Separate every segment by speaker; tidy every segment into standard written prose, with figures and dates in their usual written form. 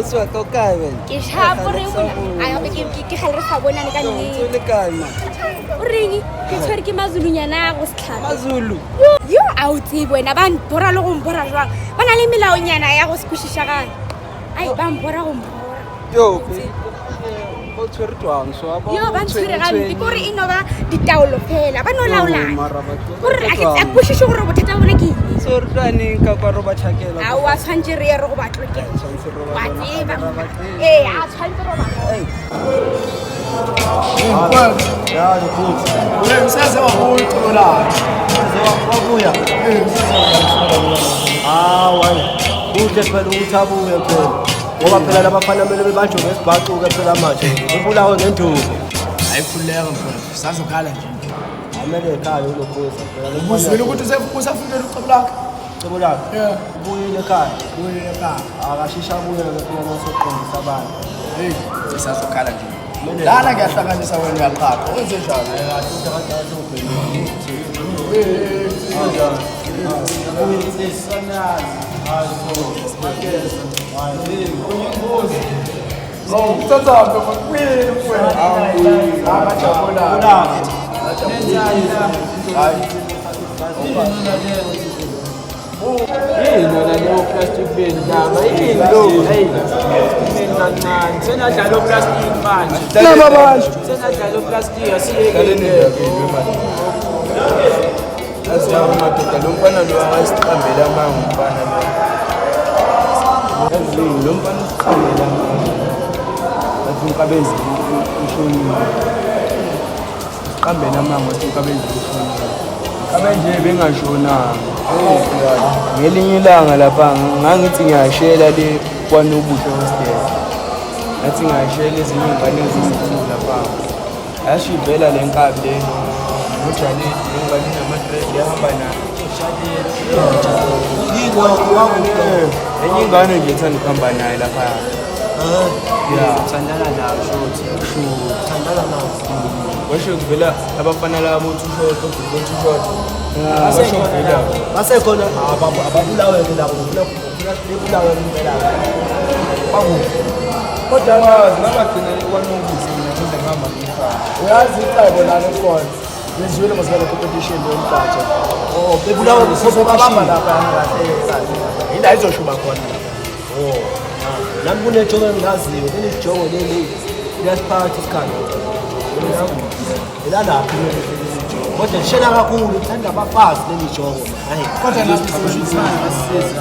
Speaker 1: Ausi wa ka o kae wena?
Speaker 2: Ke shapo re bona. Ai ke gale re sa bonane ka nnete.
Speaker 1: O le kae ma?
Speaker 2: O reng? Ke tshwere ke mazulunyana a go setlhape.
Speaker 1: Mazulu.
Speaker 2: Yo a o tsebe wena ba mpora le go mpora jwang. Ba na le melaonyana ya go se kwešišagale. Ai ba mpora go mpora.
Speaker 1: Yo, ba tshwere jwang so ba
Speaker 2: Yo ba ntshwere gampe ke gore e no ba ditaolo fela ba no laolana.
Speaker 1: Mara batho.
Speaker 2: Gore a ke a kwešiše gore bothata ba bona ke eng.
Speaker 1: So re tla neng ka kwa ro ba tšhakela.
Speaker 2: A wa tshwanetse re ye re go ba tlokela.
Speaker 1: Tshwanetse re ba
Speaker 2: Wa
Speaker 1: bona,
Speaker 2: tseba.
Speaker 1: ra ba tseba.
Speaker 2: Ee, a tshwanetse re ba.
Speaker 3: Ya lokhuthi.
Speaker 4: Useze wabuya uxolani.
Speaker 3: Wabuya. Hawu hayi. Kuhle phela ukuthi abuye phela. Ngoba phela labafana kumele bebanjwe ngesibhaxu-ke phela manje. Ubulawe ngenduku.
Speaker 4: Hayi khululeka mfowethu, sazokhala nje.
Speaker 3: Amele ekhaya ulokhuza phela.
Speaker 4: Uzwile ukuthi usafundela ucebo lakhe?
Speaker 3: Cebo lakhe.
Speaker 4: Yeah.
Speaker 3: Ubuyile ekhaya.
Speaker 4: Ubuyile ekhaya.
Speaker 3: Akashisha abuye-ke phela nasokuqondisa abantu.
Speaker 4: Hey, sazokhala nje.
Speaker 3: Kumele-
Speaker 4: Lana ngiyahlanganisa wena uyaqapha. Wenze njani? Uthathaphi mfowethu? Mfowethu. Akajabulani. Hayi.
Speaker 5: Yini wena leyo plastic bin ndaba yini lokhu hey mina kancane senadlala oplastic manje
Speaker 4: Laba bantu.
Speaker 5: senadlala oplastic asiyeke
Speaker 1: Aziyawo madoda lo mfana lo angasiqambela amanga umfana lo. Yazi lo mfana usiqambela amanga. Wathi unkabezi ushonile. Siqambela amanga wathi unkabezi ushonile. Kabe nje bengashonanga. Ngelinye ilanga lapha ngangithi ngiyashela le kwaNobuhle hostel. Ngathi ngiyashela ezinye iy'ngane eziyi-two lapha. Yashivela le nkabi le nojaledi le ngane inama-dread yahamba nayo. Enye ingane nje ethanda ukuhamba naye lapha. Yeah.
Speaker 5: thandana nayo shothi
Speaker 3: Thandana nawo.
Speaker 1: Washo kuvela abafana labo two short, two short. Washo kuvela.
Speaker 3: Basekhona ababulawe-ke labo bebulawe impela. Bakuphi?
Speaker 1: Kodwa ngazi ngabagcina kwaNobuhle mina ngize ngihamba ngifana.
Speaker 4: Uyazi icebo lana ekhona. Ngizwile mase competition yomgqajo.
Speaker 3: Oh, bebulawe
Speaker 4: Sizobabamba
Speaker 3: bashile.
Speaker 4: lapha kahle kahle. Ila izoshuba khona.
Speaker 3: Oh, nami kunejongo engilaziyo, leli jongo leli liyasiphatha isikhathi. Elalaphi leli jongo? Kodwa lishela kakhulu, lithanda abafazi leli jongo. Hayi,
Speaker 4: Kodwa nami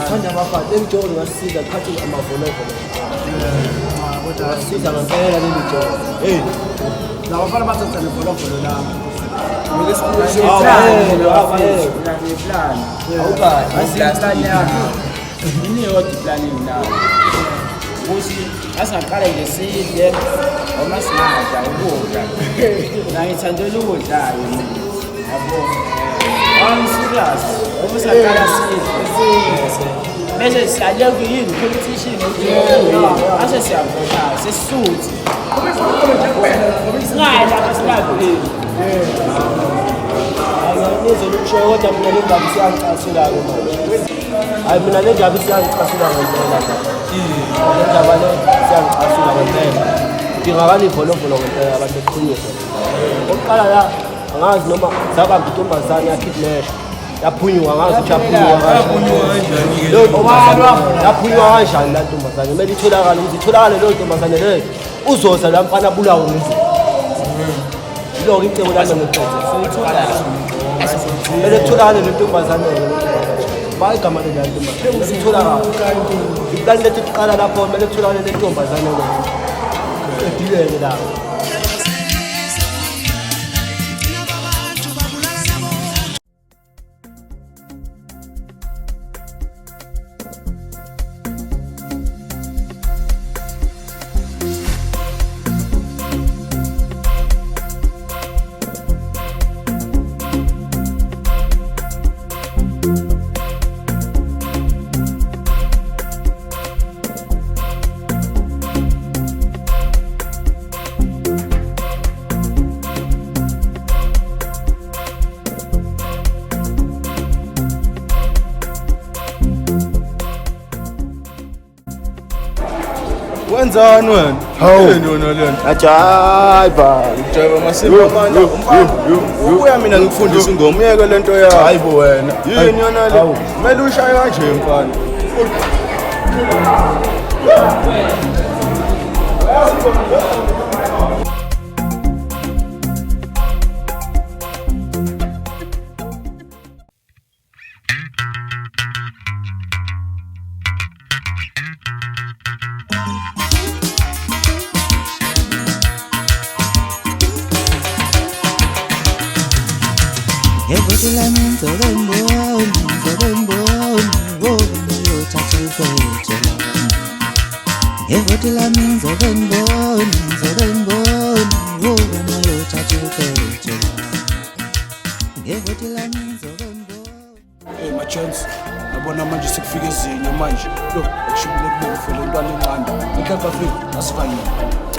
Speaker 3: lithanda abafazi. Leli jongo lingasisiza liphathe amavolovolo. Lingasiza ngempela leli jongo. Hey,
Speaker 4: labafana bathatha nevolovolo lami.
Speaker 1: Kumele sikhulise
Speaker 5: neplan
Speaker 1: awukahle.
Speaker 5: yakho yini yodwa iplan enginayo ukuthi asingaqala nje sidle noma singadla ukudla mina ngithandela ukudlayo mina yabo. I'm serious. Uma singaqala sidle bese siyaleka yini competition ukuthi ase siyavota sesisuthi singayi lapha silambile.
Speaker 3: Ngizwe lokushoyo kodwa mina le ndaba isiyangicasula-ke manje. Hayi mina le ndaba isiyangicasula ngempela. Le ndaba le isiyangicasula ngempela. Kudingakala ivolovolo ngempela abantu beqinise. Okokuqala la angazi noma zabamba intombazane yakidnashwa. Yaphunyuka angazi ukuthi yaphunyuka kanjani. Leyo ntombazane yaphunyuka kanjani la ntombazane? Kumele itholakale ukuthi itholakale leyo ntombazane leyo. Uzoza la mfana abulawe ngezinto. Yiloko icebo lami ngiphethe. Kumele kutholakale le ntombazane le ntombazane. Ba igama leli ntombazane. Kumele itholakale. Iplani lethu kuqala lapho kumele kutholakale le ntombazane le. Qedile-ke lapho.
Speaker 6: Wenzani wena?
Speaker 7: Hawu.
Speaker 6: Yini yona lento?
Speaker 7: Ajayiva.
Speaker 6: Ujayiva masimba manje. Ubuya mina ngikufundisa ingoma uyeke lento yakho.
Speaker 7: Hayi bo wena.
Speaker 6: Yini yona le? Kumele ushaye kanje mfana.
Speaker 8: Hey ma-chance, yabona manje sekufika ezinye manje. Yo, kushubile kubomvu le ntwana encane. Inhlanhla Afrika asifani.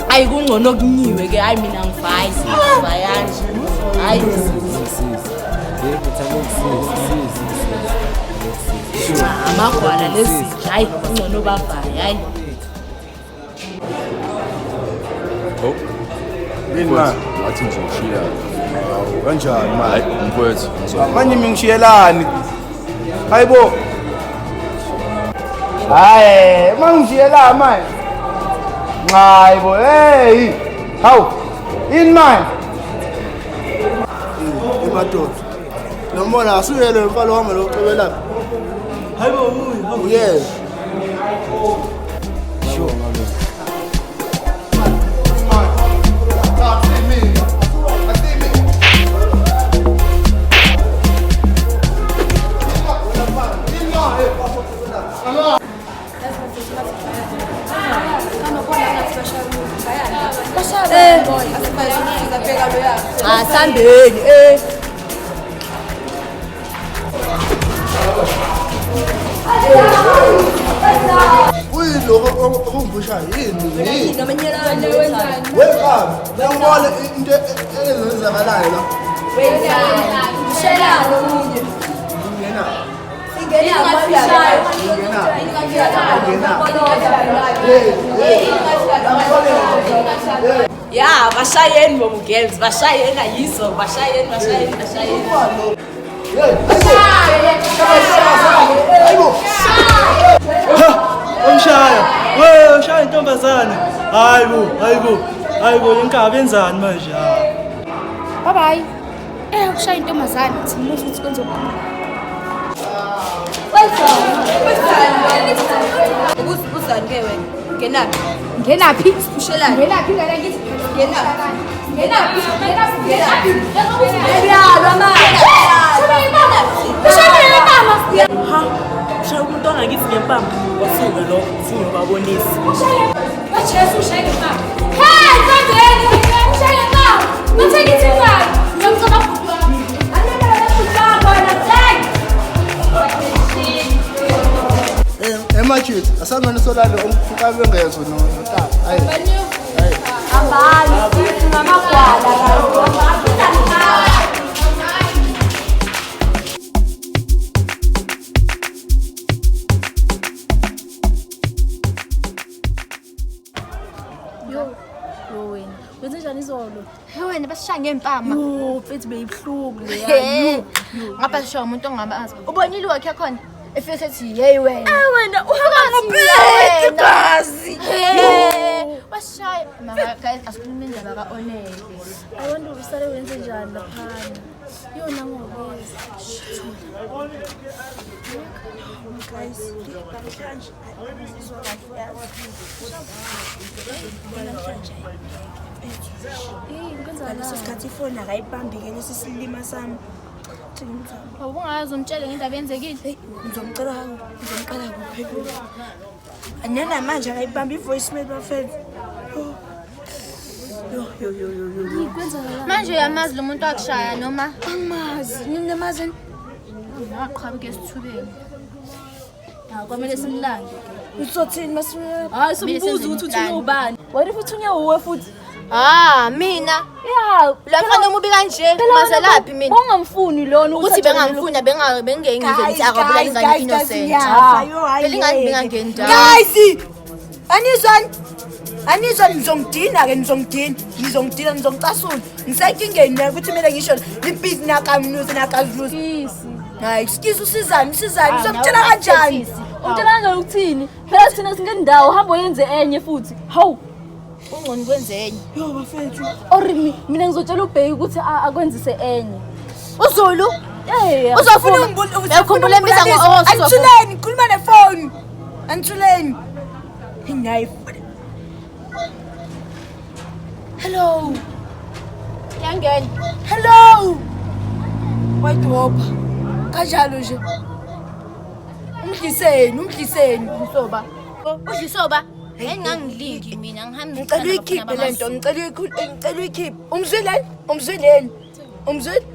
Speaker 9: Ayi kungcono kunyiwe ke hayi mina ngivayi ngivayani. Hayi amagwala lezi hayi kungcono bavaye hayi.
Speaker 6: Oh.
Speaker 7: Yini ma?
Speaker 6: Wathi nje ushiya.
Speaker 7: Kanjani ma?
Speaker 6: Hayi mfowethu.
Speaker 7: Manje ngishiyelani? Hayibo. Hayi, mangishiyela manje. Hayibo, hey. Hawu. Yini manje? Emadoda. Nombona asuyele mfana wami lo cebelaphi.
Speaker 3: Hayibo uyi.
Speaker 7: Uyeza.
Speaker 9: Asambeni eh.
Speaker 7: Uyiloko okungibusha yini? Yini? Webaba, ngiyabona into ezenzakalayo la.
Speaker 2: Wenzani? Ushelana omunye.
Speaker 7: Ingena.
Speaker 2: Ingena.
Speaker 9: Ya, bashayeni bomu girls, bashayeni ayizo, bashayeni, bashayeni, bashayeni.
Speaker 3: Umshaya. We, ushaya intombazane. Hayibo, hayibo. Hayibo, inkabi enzani manje?
Speaker 2: Bye bye. Ushaya intombazane, simuza ukuthi kwenzokuphuma.
Speaker 10: Ubuzani ke wena? Ngenaphi?
Speaker 2: Ngenaphi?
Speaker 10: Ushelani?
Speaker 2: Ngenaphi ngane ngithi?
Speaker 10: Ngenaphi?
Speaker 2: Ngenaphi? Ngenaphi? Ngenaphi?
Speaker 10: Uyalwa manje.
Speaker 2: Ushaya impama.
Speaker 9: Ha, ushaya umuntu ongakithi ngempama. Wasuka lo, ufuna ubabonisa.
Speaker 2: Ushaya ushaya ngempama. Hey, Sandeni, ushaya ngempama. Bathe ngithi imali. Ngiyomcela bhuti wami. Anakala bhuti wakho na thank.
Speaker 7: Emajit, asamane solalo umkhukabe ngezwe no tata. Hayi.
Speaker 2: Hambani, sithi ngamagwala la.
Speaker 11: Yo, yo wena. Wenze njani izolo?
Speaker 10: He wena basishaya ngempama.
Speaker 11: Yo, mfethu beyibuhlungu leya.
Speaker 10: Ngapha sishaya umuntu ongamazi. Ubonile wakhe khona? Efike sethi hey wena.
Speaker 11: Eh wena uhamba ngoblack igazi.
Speaker 10: Wasishaya mama guys asikhulume indaba kaOnele.
Speaker 11: I wonder usale wenze njani laphana. Yona ngobeza.
Speaker 12: Guys, namhlanje namhlanje ngaleso sikhathi ifoni akayibambi ke lesi silima sami.
Speaker 11: Ubungazi umtshele ngendaba eyenzekile?
Speaker 12: Ngizomcela ngizomqala kuphi? Anena manje akayibambi i-voicemail bafethu. Yo yo yo yo yo.
Speaker 10: Manje uyamazi lo muntu akushaya noma?
Speaker 12: Angimazi. Ninamazi?
Speaker 11: Aqhamuke esithubeni. Kwamele simlande.
Speaker 12: Uzothini masibuya?
Speaker 11: Hayi simbuza ukuthi uthunywe ubani. What if uthunywe uwe futhi?
Speaker 10: Ah, mina.
Speaker 11: Yeah,
Speaker 10: la mfana omubi kanje mazelaphi mina?
Speaker 11: Bongamfuni lona
Speaker 10: ukuthi bengamfuna bengeke ngize ngithi akabulala ingane innocent. Phela ingane bengangeni ndawo.
Speaker 12: Guys, anizwani? Anizwa nizongidina-ke nizongidina nizongidina nizongicasula ngisenkingeni mina ukuthi kumele ngisho nibhizi nakamnuzi nakazuzi hayi excuse usizani usizani uzomtshela kanjani?
Speaker 11: Umtshela kanjani ukuthini? Phela thina singendawo, hamba uyenze enye futhi. Hawu.
Speaker 10: Ungcono kwenze enye.
Speaker 12: Yo bafethu.
Speaker 11: Or mina ngizotshela uBheki ukuthi akwenzise enye.
Speaker 10: UZulu
Speaker 11: Yeah.
Speaker 12: Uzofuna
Speaker 10: Uyakhumbula embiza ngo-Oros?
Speaker 12: Anithuleni, ngikhuluma nefoni. Anithuleni. Nayi. Hello.
Speaker 10: Yangena.
Speaker 12: Hello. Wayidropha. Kanjalo nje. Umdliseni, umdliseni.
Speaker 10: Udlisoba. Udlisoba. Engingangilingi mina ngihambe
Speaker 12: Ngicela uyikhiphe le nto, ngicela uyikhiphe, ngicela uyikhiphe. Umzwileni? Umzwileni? Umzwile?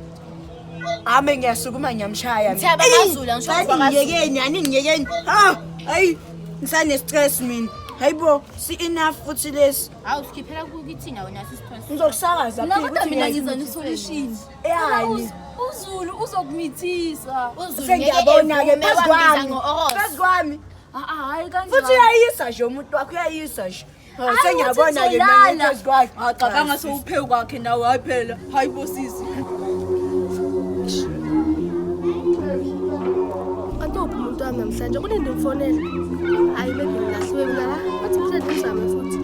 Speaker 12: Ame ngiyasukuma ngiyamshaya.
Speaker 10: Ngithe abakaZulu, angisho ukuthi bakaZulu.
Speaker 12: Aningiyekeni, aningiyekeni. Ha, hayi, ngisane stress mina. Hayibo, si enough futhi lesi.
Speaker 10: Hawu sikhiphela kithina wena sisithole.
Speaker 12: Ngizokusakaza
Speaker 11: Mina kodwa mina ngiza ne-solution.
Speaker 12: Yani.
Speaker 11: UZulu uzokumithisa.
Speaker 10: UZulu
Speaker 12: Sengiyabona ke
Speaker 10: evume
Speaker 12: phezu
Speaker 10: wambiza
Speaker 12: kwami.
Speaker 10: ngo-Oros.
Speaker 12: Phezu kwami.
Speaker 11: Hayi kanjani?
Speaker 12: Futhi uyayisa nje umuntu wakho uyayisa nje. Hawu,
Speaker 11: Hayi,
Speaker 12: Sengiyabona ke
Speaker 11: uthi
Speaker 12: mina
Speaker 11: uzolala.
Speaker 12: phezu kwakhe.
Speaker 9: Cabanga sewuphewu kwakhe nawe hayi phela. Hayi bo sisi.
Speaker 2: Kanti uphi umuntu wami namhlanje? Kunini ngimfonela? Hayi maybe ngilahliwe mina la. Bathi mhlawumbe ngizame futhi.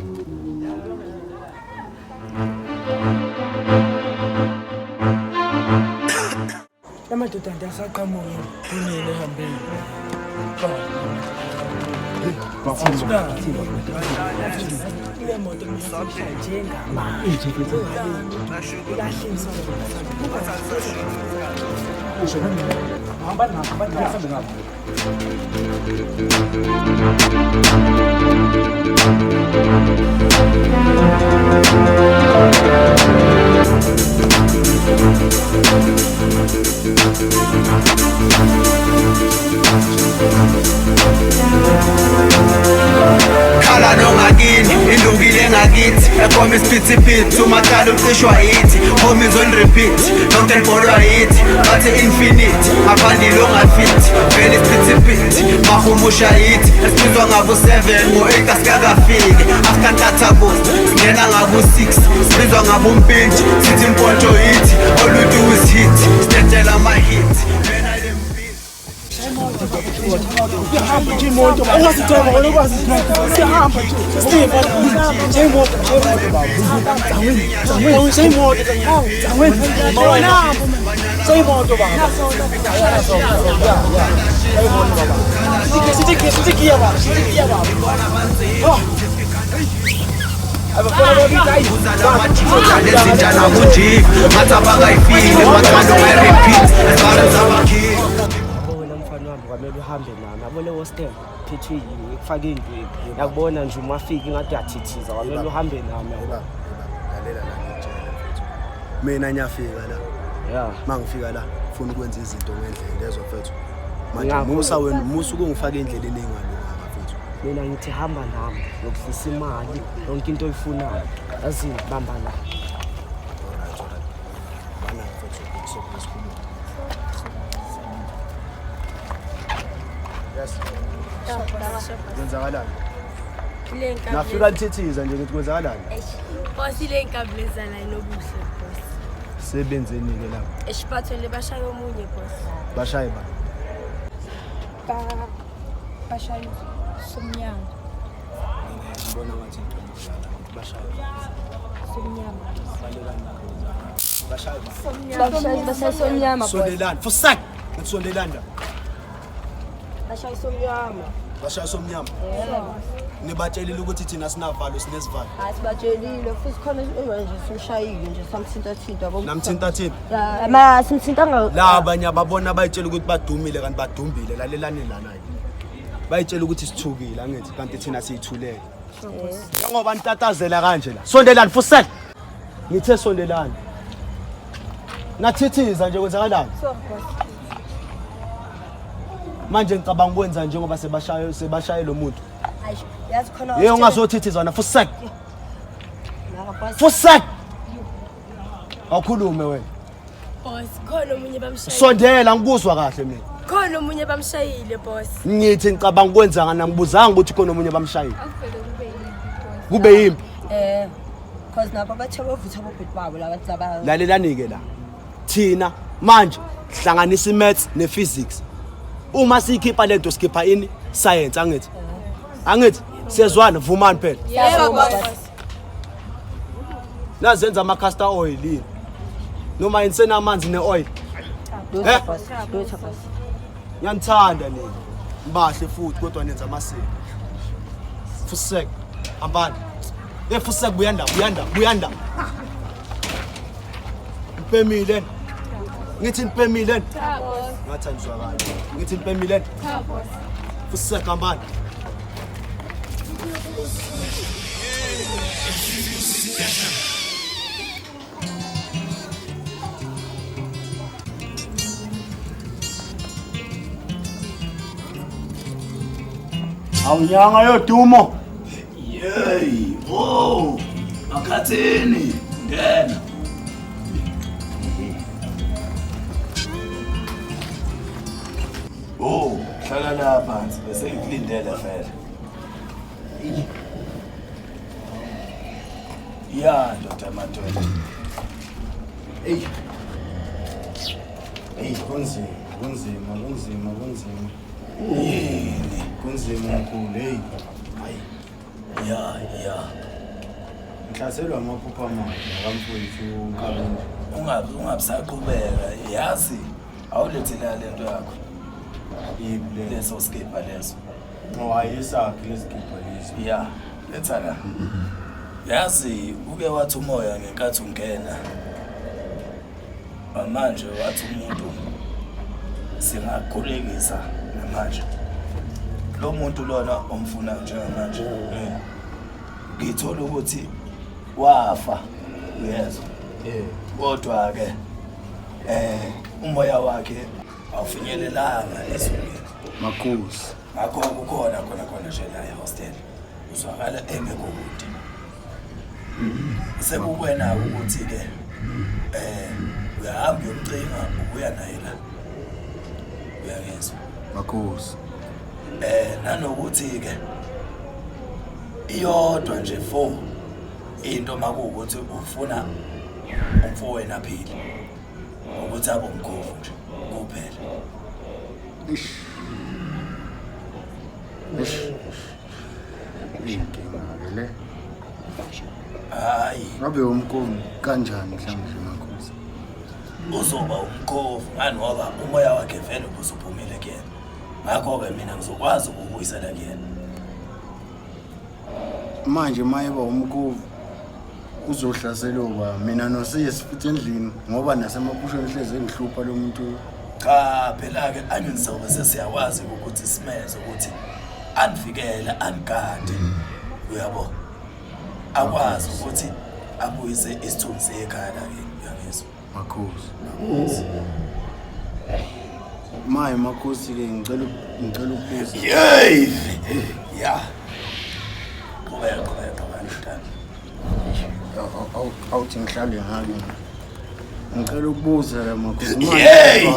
Speaker 4: La madoda nje asaqhamuka kunini ehambeni. Kule moto ngisisha njengamanje.
Speaker 8: Hamba ngapha, hamba ngapha, ngapha.
Speaker 13: Khala nongakini indukile ngakithi ekhoma isiphithiphithi umathala ucishwa yithi homies on repeat lonke libholwa yithi bathi infinite ngaphandile ongafithi vele isiphithiphithi mahumusha yithi esibizwa ngabu-7 ngo-8 asikakafiki after ntathakusa singena ngabu-6 sibizwa ngabumpintshi sithi impontsho yithi all we do is hit sidedela ama-hit.
Speaker 4: Siyahamba nje imoto ungasithemba wena ukwazi siyahamba nje Steve nje imoto nje imoto baba Zangweni nje imoto Zangweni mawena nje imoto baba ya imoto baba sithi sithi giya baba sithi giya baba oh
Speaker 13: Lezinja nakujiva ngathi abangayifile mathando nge-repeat esibalo sabakhile.
Speaker 3: Wena mfana wami kwamele uhambe nami yabo le hostel phethwe yini ngikufake entweni yakubona nje uma fika ingathi uyathithiza kwamele uhambe nami yabo.
Speaker 7: Lalela la ngikutshela mfethu. Mina ngiyafika la.
Speaker 3: Yeah.
Speaker 7: Mangifika la ufuna ukwenza izinto ngendlela lezo mfethu. Manje
Speaker 3: Ngiyakho-
Speaker 7: musa wena musa ukungifaka endleleni engalunganga mfethu.
Speaker 3: Mina ngithi hamba nami ngokudlisa imali yonke into oyifunayo yazi bamba la.
Speaker 7: Alright, alright. Bana mfethu sokusikhuluma. Yes. Kwenzakalani? Nafika lithithiza nje ngithi kwenzakalani?
Speaker 2: Boss ile nkabi lezala inobuhle boss.
Speaker 7: Sebenzeni ke lapho.
Speaker 2: Eshibathole bashaye omunye boss.
Speaker 7: Bashaye ba.
Speaker 2: Ba bashaye somnyango.
Speaker 7: Ngibona ngathi ngidlala bashaye.
Speaker 2: Somnyama.
Speaker 7: Bashaye ba.
Speaker 2: Bashaye somnyama boss.
Speaker 7: Sondelani. Fusak. Ngisondelani la.
Speaker 2: Bashaye somnyama.
Speaker 7: Bashaye somnyama. Nibatshelile ukuthi thina sinavalo sinesivalo.
Speaker 14: Hayi sibatshelile futhi khona eyi nje simshayile nje samthintathinta yabo.
Speaker 7: Namthintathinta.
Speaker 14: Ya, ma simthintanga
Speaker 7: La abanye ababona bayitshela ukuthi badumile kanti badumbile lalelani lana ke. Bayitshela ukuthi sithukile angithi kanti thina siyithulele. Njengoba nitatazela kanje la. Sondelani fusak. Ngithe sondelani. Nathithiza nje kwenzakalani? Manje ngicabanga ukwenza njengoba sebashaye sebashaye lo muntu.
Speaker 14: Hayi yazi khona
Speaker 7: Yey ungazothithiza wena fusak.
Speaker 14: Mara, boss.
Speaker 7: Fusak. Awukhulume wena.
Speaker 2: Boss khona omunye bamshayile.
Speaker 7: Sondela ngikuzwa kahle mina.
Speaker 2: Khona omunye bamshayile boss.
Speaker 7: Ngithi ngicabanga ukwenza ngana ngibuzanga ukuthi khona omunye bamshayile. Kube yimpi.
Speaker 14: Cause nabo bathe bavutha bobhuti babo labantu laba.
Speaker 7: Lalelani-ke la. Thina manje hlanganisa i-maths ne-physics. Uma siyikhipha lento sikhipha ini? Science angithi. Angithi siyezwana vumani phela.
Speaker 12: Yebo boss.
Speaker 7: Nazenza ama-castor oil yini? Noma yini ne-oil?
Speaker 14: Lutho boss, lutho boss.
Speaker 7: Ngiyanithanda nina. Nibahle futhi kodwa nenza amasiko. Fusek. Hambani. Eh fusek buyanda buyanda buyanda. Nipemile. Ngithi nipemile.
Speaker 2: Cha boss.
Speaker 7: Ngathi anizwakali. Ngithi nipemile.
Speaker 2: Cha boss.
Speaker 7: Fusek hambani.
Speaker 6: Awunyanga yodumo.
Speaker 8: Yey, wo, makhathini, ngena. Oh, hlala la phansi bese ngikulindele vele. Ya, ndoda madoda.
Speaker 6: Ey. Ey, kunzima, kunzima, kunzima, kunzima.
Speaker 8: Yini?
Speaker 6: Kunzima mkhulu, hey. Hayi.
Speaker 8: Ya, ya.
Speaker 6: Ngihlaselwa amaphupho amabi akamfowethu uNkabinde.
Speaker 8: Ungabisaqhubeka, yazi awulethela lento yakho.
Speaker 6: Yiphi le?
Speaker 8: Leso skipha leso.
Speaker 6: Oh, hayi esakhe lesigibha lesi.
Speaker 8: Ya, letha la. Yazi uke wathi umoya ngenkathi ungena. Manje wathi umuntu singakhulekisa namanje. Lo muntu lona omfuna njengamanje. Ngithola ukuthi wafa uyezwa. Kodwa ke umoya wakhe awufinyelelanga ezulwini.
Speaker 6: Makhosi.
Speaker 8: Ngakho kukhona khona khona nje la ehostel. Uzwakala engekho kude. Sekukwena ukuthi ke uyahamba uyomcinga ubuya naye la. Uyangizwa?
Speaker 6: Makhosi.
Speaker 8: Nanokuthi ke iyodwa nje 4 into makuwukuthi ufuna umfowenu aphile. Ukuthi abe umkhovu nje kuphela.
Speaker 6: Ish. Ish. Inkinga ke le.
Speaker 8: Hayi.
Speaker 6: Ngabe umkhovu kanjani mhlawumbe makhosi?
Speaker 8: Uzoba umkhovu ngani ngoba umoya wakhe vele ubusuphumile kuyena. Ngakho ke mina ngizokwazi ukubuyisela kuyena.
Speaker 6: Manje mayeba umkhovu uzohlaselwa ba mina nosisi futhi endlini ngoba nasemaphusheni hleze engihlupha lo muntu.
Speaker 8: Cha phela ke angizobe sesiyakwazi ukuthi simeze ukuthi anivikele anigade. Uyabo? Akwazi ukuthi abuyise isithunzi ekhaya lakhe uyangizwa.
Speaker 6: Makhosi. Maye makhosi ke ngicela ukubuza.
Speaker 8: Yey! Ya. Qhubeka qhubeka qhubeka.
Speaker 6: Awuthi ngihlale ngalo. Ngicela ukubuza la makhosi.
Speaker 8: Yey!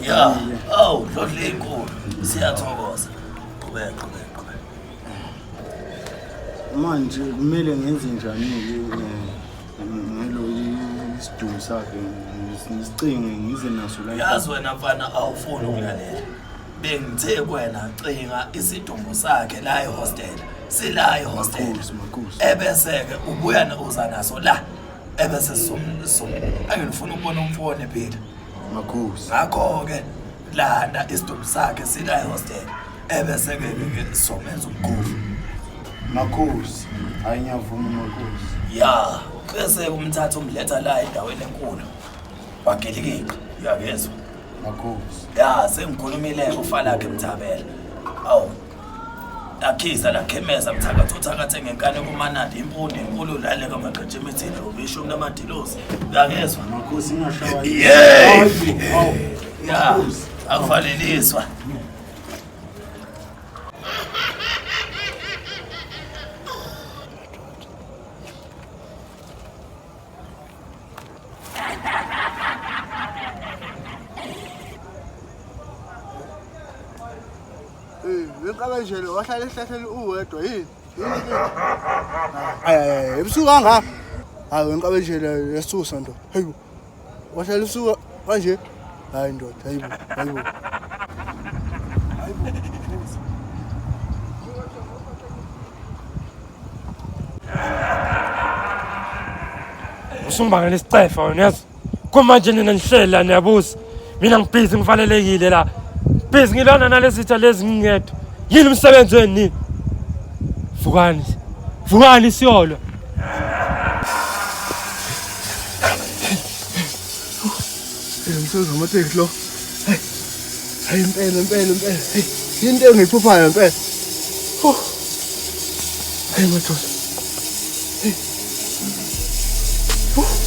Speaker 8: Ya, awu dlodle inkulu. Siyathokoza. Qhubeka qhubeka qhubeka.
Speaker 6: Manje kumele ngenze njani ke ngelo isidumbu sakhe ngisicinge ngize naso la.
Speaker 8: Yazi wena mfana awufuni ukulalela. Bengithe kuwena cinga isidumbu sakhe la ehostel. Sila ehostel. Ebese ke ubuya uza naso la. Ebese som angifuni ukubona umfowenu phela.
Speaker 6: Makhosi.
Speaker 8: Ngakho ke landa isidumbu sakhe sila ehostel. Ebese ke somenza umkhovu.
Speaker 6: Makhosi. Hayi ngiyavuma makhosi.
Speaker 8: Ya, bese umthatha umletha la endaweni enkulu. Wagelikika, uyangezwa.
Speaker 6: Makhosi.
Speaker 8: Ya, sengikhulumile ufalakhe Mthabela. Awu. Lakhisa lakhemeza mthakatho uthakathe ngenkani kumanandi impundu inkulu lale kamagqitshe imithi indlovu ishumi lamadilozi. Uyangezwa?
Speaker 6: Makhosi ngashawa.
Speaker 8: Yey! Ya, akuvaleliswa.
Speaker 15: Wenkabanjelo wahlala ehlahleni uwedwa yini?
Speaker 4: Hayi hayi, ebusuku kangaka. Hayi wena nkabe nje yasusa ndoda. Hayibo. Wahlala usuka kanje. Hayi ndoda, hayibo, hayibo.
Speaker 15: Usungibangela isicefa wena yazi. Kumanje nina nihleli la niyabuza. Mina ngibhizi ngivalelekile la. Bhizi ngilwana nalezitha lezi ngingedwa. Yini umsebenzi wenu nini? Vukani. Vukani siyolwa.
Speaker 4: Umsebenzi wamatekisi lo. Hey. Hayi impela impela impela. Hey, into engiyiphuphayo impela. Huh. Hey madoda. Hey. Huh.